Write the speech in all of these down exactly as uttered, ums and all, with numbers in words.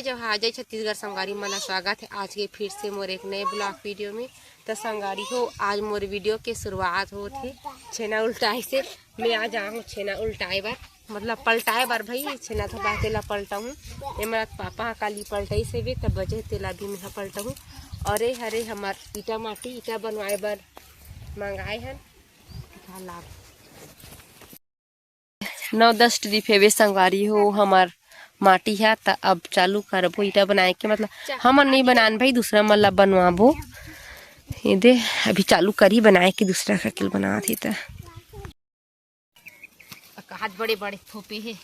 जोहार, जय छत्तीसगढ़ संगवारी मन ला स्वागत हे आज के फिर से मोर एक नए vlog video में। त संगवारी हो, आज मोर video के शुरुआत होत हे छेना उल्टाए से। मैं आज आए हूँ छेना उल्टाए बर, मतलब पलटाए बर भाई, छेना तो बाटे ला पलटाहूँ। ए मेरा पापा ह काली पलटाई से भी तब बचे तेला भी मैं पलटाहूँ। और ए हरे हमार ईटा माटी, ईटा बनवाए बर मंगाए हन। नौ दस ट्रिप हेवे संगवारी हो हमार माटी हा, त अब चालू करबो ईटा बनाए के, मतलब हमन नहीं बनान भाई, दूसरा मन ला बनवाबो। ये दे, अभी चालू करी बनाए के, दूसरा का किल बनात हे त। कहात बड़े बड़े थोपे हे,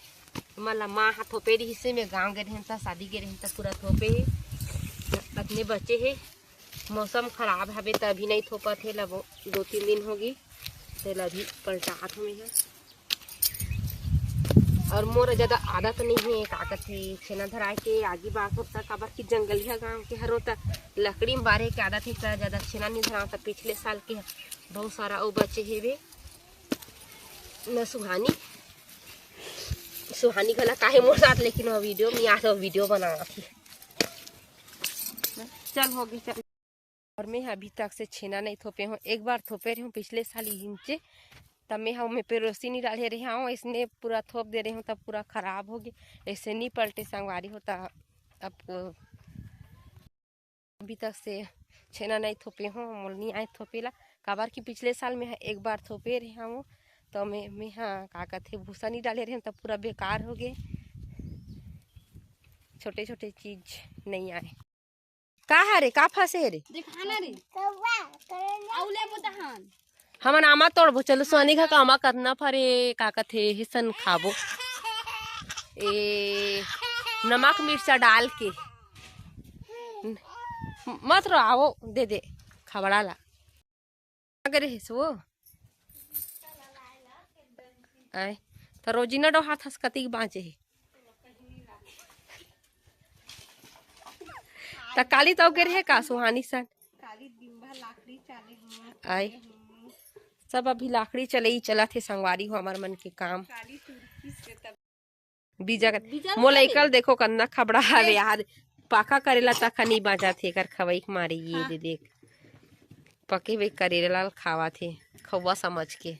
मतलब माँ हा थोपे रहिस हे, मैं गाँव गे रहेन त, शादी गे रहेन त पूरा थोपे हे, अतने बचे हे। मौसम खराब हवे त अभी नहीं थोपत हे, लगो दो तीन दिन होगी, तेला अभी पलटात हूँ मैं। और मोर ज्यादा आदत नहीं है, का कथे, छेना धराए के आगी बार होता, काबर कि जंगलिया गांव के हरो त लकड़ी में बारे के आदत है, त ज्यादा छेना नहीं धराओ। त पिछले साल के बहुत सारा वो बचे हेवे न सुहानी, सुहानी घला काहे मोर साथ, लेकिन वो video में आज वो video बनावत हे। चल हो गई, चल। और मैं अभी तक से छेना नहीं थोपे हूँ, एक बार थोपे रहे हूँ पिछले साल ही हिंचे, तब मैं हम पेरोसी नहीं डाले रहे हूँ, इसने पूरा थोप दे रहे हूँ, तब पूरा खराब हो गए, ऐसे नहीं पलटे संगवारी हो। त अब अभी तक से छेना नहीं थोपे हूँ, मोल नहीं आए थोपे ला, काबर कि पिछले साल मैं एक बार थोपे रहे हूँ, तो मैं मैं हाँ का कथे भूसा नहीं डाले रहे हूँ, तब पूरा बेकार हो गए, छोटे छोटे चीज नहीं आए। का हरे, का फंसे हे रे? दिखाना रे। कौवा, करेला। अउ लेबो तहन। हमन आमा तोड़बो, चलो सोनी घा का आमा कतना फरे, का कथे, हिसन खाबो। ए, नमक मिर्चा डाल के। मत रो, आओ, दे दे, खबड़ा ला। करे हे सो? आय, त रोजिना डोहार थस कतिक बाँचे हे? त काली तौ गे रहे का सुहानी सन? काली दिन भर लाकड़ी चाले हूँ। आय, सब अभी लाकड़ी चलई चलत हे संगवारी हो, हमर मन के काम। काली तुरकी से तब बीजा कर। बीजा मोला लगा एकल दे। देखो कतना खबड़ा हवे यार। पाका करेला तक नहीं बाँचत हे, एकर खवई के मारे ये हाँ। दे देख। पके हुए करेला ला खावत हे, खौवा समझ के।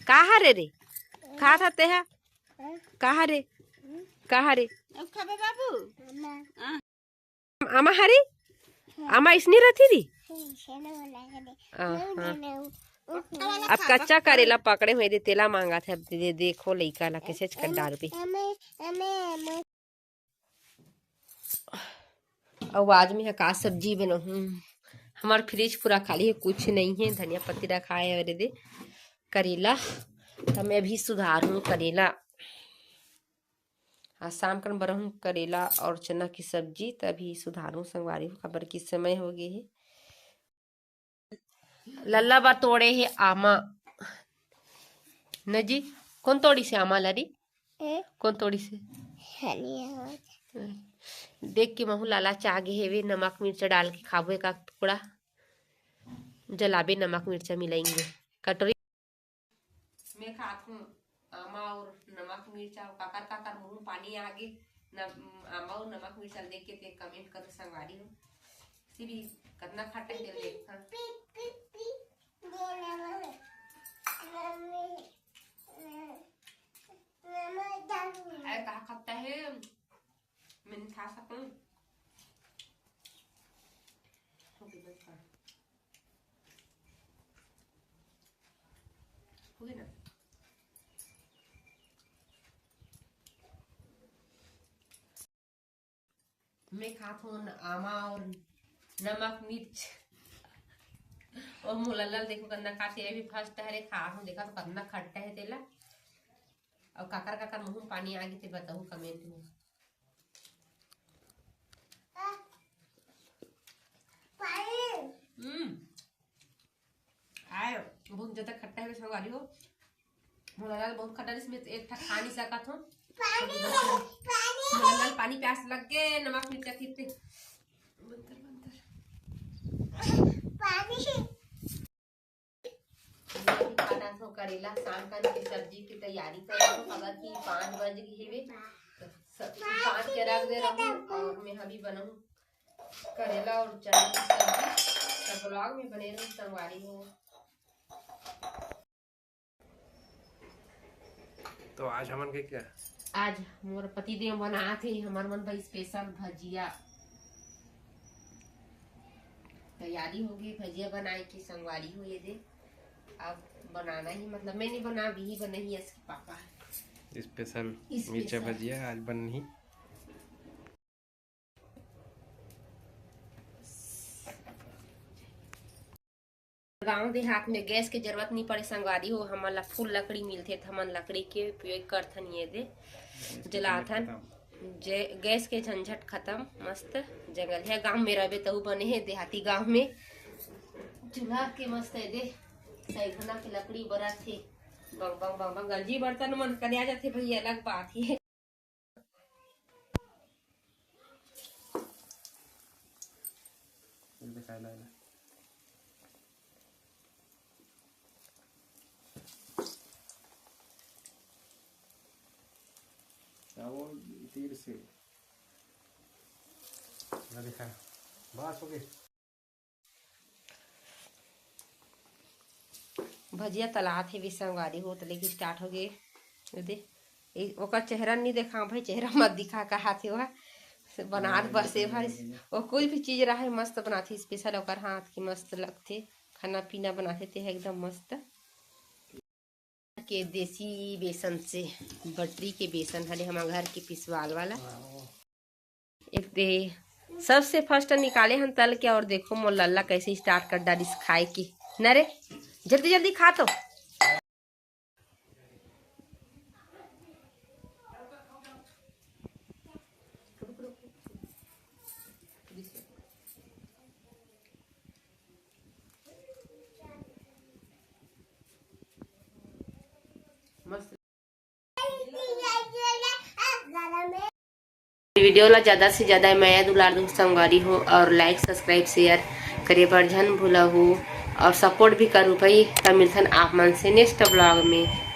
का हरे रे? खात हते हा? का हरे? का हरे? अब खाबे बाबू? हाँ। आमा हरी? आमा इसनी रथी री? हाँ, हाँ। अब कच्चा करेला पकड़े हुए दे, तेला मांगत हे। अब दे, देखो लइका ला कैसे कर डाल पे। अउ आज में का सब्जी बनाहूँ? हमार फ्रिज पूरा खाली है, कुछ नहीं है। धनिया पत्ती रखाए हे अउ दे करेला, त मैं अभी सुधारहूँ करेला। आज शाम कन बनाहूँ करेला और चना की सब्जी, तभी सुधारहूँ संगवारी हो, काबर की समय हो गए हे। लल्ला बा तोड़े हे आमा। न जी, कौन तोड़ी से आमा लरी? ए? कौन तोड़ी से? हनिया। देख के महू लाला चाह गे हेवे, नमक मिर्चा डाल के खाबो एक आध टुकड़ा। जलाबे नमक मिर्चा मिलाएंगे। कटोरी में खात हूँ आमा और नमक मिर्चा, और काकर काकर मुंह पानी आ गे। न, आमा और नमक मिर्चा देख के ते comment करो संगवारी हो। सिरी कतना खट्टा है, तेल देखा। अरे कहा खट्टा है, मैं नहीं खा सकूँ। हो गई ना? मैं खात हूँ न-, आमा और नमक मिर्च। और मोला लल देखो कतना खात हे, ये भी first हरे खात हूँ, देखा तो कतना खट्टा है तेला। और काकर काकर मुंह में पानी आ गई थे, बताओ comment में। हम्म। आय, बहुत ज्यादा खट्टा है संगवारी हो। मोला लगा बहुत खट्टा, इसमें तो एक ठा खा नहीं सकत हो। पानी, पानी। मोला लगा पानी प्यास लग गए, नमक मिर्चा खींचते। बंदर, बंदर। पानी। अभी काटत हो करेला, शाम कन के सब्जी की तैयारी करत हो, काबर कि पाँच बज गई हेवे। छान के रख दे रहूं और मैं अभी बनाऊं करेला और चना की सब्जी। तो ब्लॉग में बने रहू संगवारी हो। तो आज हमन के क्या? आज मोर पति देव बनात हे हमर मन बर स्पेशल भजिया। तैयारी हो गई भजिया बनाए की संगवारी हो। ये दे, अब बनाना ही, मतलब मैं नहीं बना, भी ही बनाही इसके पापा। Special special. मिर्चा भजिया आज बनही। गांव देहात में गैस के जरूरत नहीं पड़े संगवारी हो, हमन ला फुल लकड़ी मिलथे, त हमन लकड़ी के उपयोग करथन, ये दे जलाथन। जे गैस के झंझट खत्म, मस्त जंगल है। गांव में रहबे तहु बने है, देहाती गांव में चूल्हा के मस्त है दे, सैगुना के लकड़ी बरत हे, बंग बंग बंग बंग गंजी बर्तन मन करे आ जाथे भैया, अलग बात है। चावल तीर से। ना दिखा। बस हो गई। भजिया तलात हे, भी संगवारी हो, त लेके स्टार्ट हो गए। दे, ए, ओकर चेहरा नहीं देखा भाई, चेहरा मत दिखा, कहा थे वह बनात बस ए भाई। वो कोई भी चीज रहे मस्त बनाथे, स्पेशल ओकर हाथ की मस्त लगथे। खाना पीना बनाथे ते एकदम मस्त। के देसी बेसन से, बटरी के बेसन हरे, हमार घर के पिसवाल वाला। एक दे सबसे फर्स्ट निकाले हन तल के, और देखो मोर लल्ला कैसे स्टार्ट कर डालिस खाए की। न रे, जल्दी जल्दी खा तो। मस्त। वीडियो ला ज्यादा से ज्यादा मया दुलार दो संगवारी हो, और लाइक सब्सक्राइब शेयर करे बर झन भूला हो, और सपोर्ट भी करू भाई। तब मिलथन आप मन से नेक्स्ट ब्लॉग में।